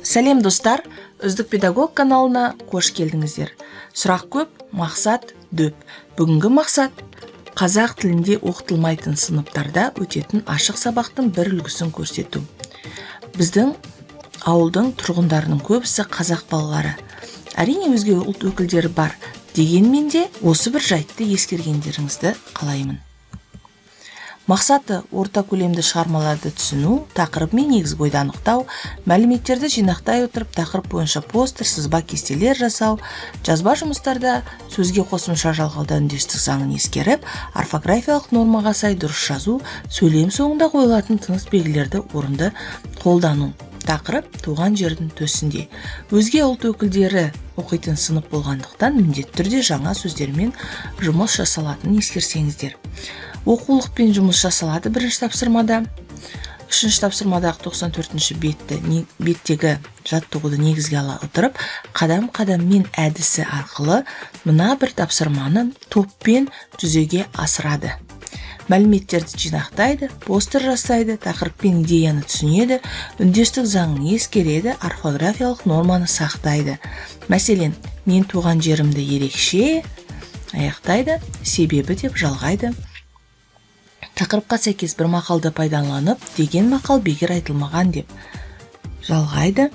Сәлем, достар! «Үздік педагог» каналына қош келдіңіздер. Сұрақ көп, мақсат дөп. Бүгінгі мақсат: қазақ тілінде оқытылмайтын сыныптарда өтетін ашық сабақтың бір үлгісін көрсету. Біздің ауылдың тұрғындарының көбісі қазақ балалары. Әрине, өзге ұлт өкілдері бар, дегенмен де осы бір жайтты ескергендеріңізді қалаймын. Мақсаты: орта көлемді шығармаларды түсіну, тақырып мен негізгі ойды анықтау, мәліметтерді жинақтай отырып, тақырып бойынша постер, сызба, кестелер жасау, жазба жұмыстарда сөзге қосымша жалғауда үндестік заңын ескеріп, орфографиялық нормаға сай дұрыс жазу, сөйлем соңында қойылатын тыныс белгілерді орынды қолдану. Тақырып: «Туған жердің төсінде». Өзге ұлт өкілдері оқитын сынып болғандықтан, міндетті түрде жаңа сөздермен жұмыс жасалатынын ескерсеңіздер. Оқулықпен жұмыс жасалады бірінші тапсырмада. Үшінші тапсырмадағы 94 бетті беттегі жаттығуды негізге ала отырып, қадам қадаммен әдісі арқылы мына бір тапсырманы топпен жүзеге асырады. Мәліметтерді жинақтайды, постер жасайды, тақырып пен идеяны түсінеді, үндестік заңын ескереді, орфографиялық норманы сақтайды. Мәселен, «Мен туған жерімді ерекше» аяқтайды, «себебі» деп жалғайды. Тақырыпқа сәйкес бір мақалды пайдаланып, «деген мақал бекер айтылмаған» деп жалғайды.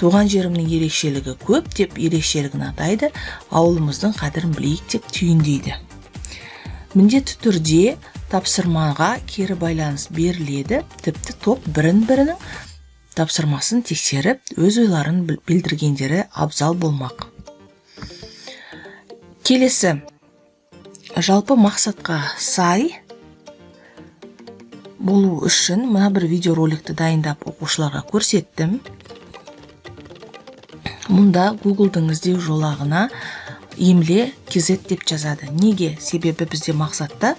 «Туған жерімнің ерекшелігі көп» деп ерекшелігін атайды. «Ауылымыздың қадірін білейік» деп түйіндейді. Міндетті түрде тапсырмаға кері байланыс беріледі. Тіпті топ бірін бірінің тапсырмасын тексеріп, өз ойларын білдіргендері абзал болмақ. Келесі жалпы мақсатқа сай болу үшін мына бір видеороликті дайындап, оқушыларға көрсеттім. Мұнда Гуглдың іздеу жолағына «Емле kz» деп жазады. Неге? Себебі бізде мақсатта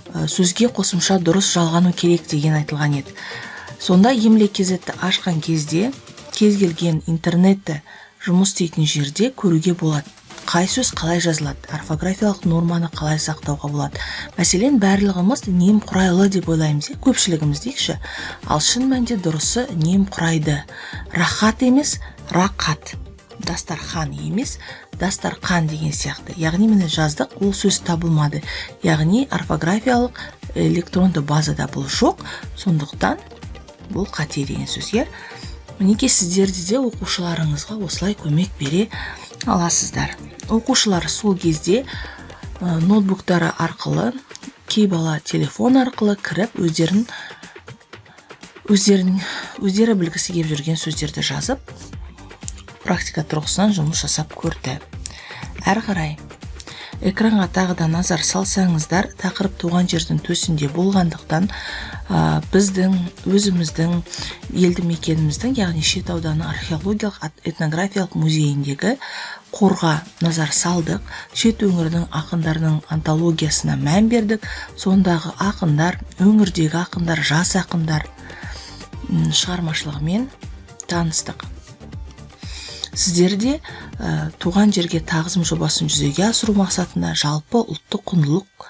сөзге қосымша дұрыс жалғану керек деген айтылған еді. Сонда «Емле kz»-ті ашқан кезде кез келген интернетті жұмыс істейтін жерде көруге болады, қай сөз қалай жазылады, орфографиялық норманы қалай сақтауға болады. Мәселен, барлығымыз «немқұрайлы» деп ойлаймыз, иә, көпшілігіміз дейікші. Ал шын мәнінде дұрысы «немқұрайды», «рахат» емес, «рақат», «дастархан» емес, «дастарқан» деген сияқты. Яғни, міне, жаздық, ол сөз табылмады. Яғни орфографиялық электронды базада бұл жоқ, сондықтан бұл қате деген сөз, иә. Мінекей, сіздер де оқушыларыңызға осылай көмек бере аласыздар. Оқушылар сол кезде ноутбуктары арқылы, кей бала телефон арқылы кіріп, өздерін өздерін өздері білгісі келіп жүрген сөздерді жазып, практика тұрғысынан жұмыс жасап көрді. Әрі қарай экранға тағы да назар салсаңыздар, тақырып «Туған жердің төсінде» болғандықтан, біздің өзіміздің елді мекеніміздің, яғни Шет ауданы археологиялық этнографиялық музейіндегі қорға назар салдық. Шет өңірінің ақындарының антологиясына мән бердік. Сондағы ақындар, өңірдегі ақындар, жас ақындар шығармашылығымен таныстық. Сіздер де «Туған жерге тағзым» жобасын жүзеге асыру мақсатында, жалпы ұлттық құндылық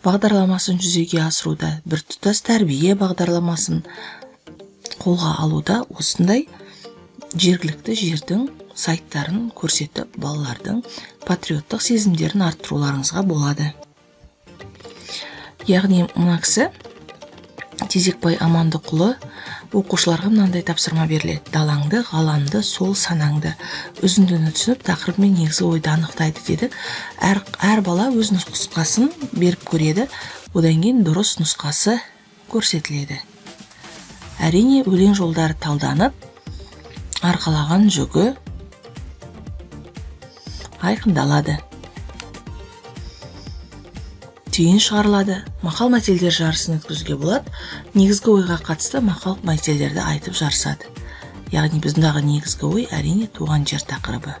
бағдарламасын жүзеге асыруда, біртұтас тәрбие бағдарламасын қолға алуда осындай жергілікті жердің сайттарын көрсетіп, балалардың патриоттық сезімдерін арттыруларыңызға болады. Яғни мына кісі, Тезекбай Амандықұлы. Оқушыларға мынандай тапсырма беріледі: «Далаңды, ғаламды, сол санаңды». Үзіндіні түсініп, тақырып мен негізгі ойды анықтайды дедік. Әр бала өз нұсқасын беріп көреді, одан кейін дұрыс нұсқасы көрсетіледі. Әрине, өлең жолдары талданып, арқалаған жүгі айқындалады, түйін шығарылады. Мақал мәтелдер жарысын өткізуге болады. Негізгі ойға қатысты мақал мәтелдерді айтып жарысады. Яғни біздің негізгі ой, әрине, туған жер тақырыбы.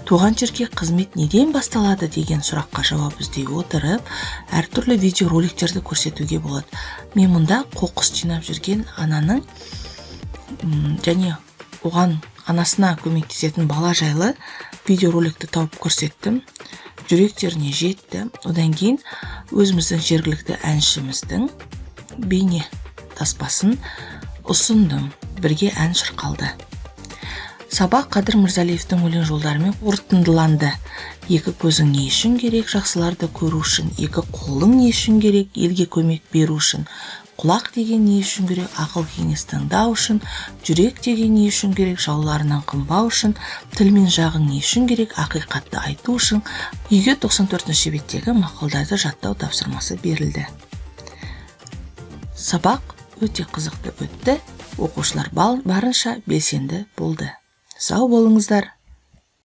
«Туған жерге қызмет неден басталады?» деген сұраққа жауап іздей отырып, әртүрлі видеороликтерді көрсетуге болады. Мен мұнда қоқыс жинап жүрген ананың және оған, анасына көмектесетін бала жайлы видеороликті тауып көрсеттім. Жүректеріне жетті. Одан кейін өзіміздің жергілікті әншіміздің бейне таспасын ұсындым. Бірге ән шырқалды. Сабақ Қадыр Мырзалиевтің өлең жолдарымен қорытындыланды. Екі көзің не үшін керек? Жақсыларды көру үшін. Екі қолың не үшін керек? Елге көмек беру үшін. Құлақ деген не үшін керек? Ақыл кеңес тыңдау үшін. Жүрек деген не үшін керек? Жауларынан қынбау үшін. Тіл мен жағың не үшін керек? Ақиқатты айту үшін. Үйге 94 беттегі мақалдарды жаттау тапсырмасы берілді. Сабақ өте қызықты өтті. Оқушылар барынша белсенді болды. Сау болыңыздар.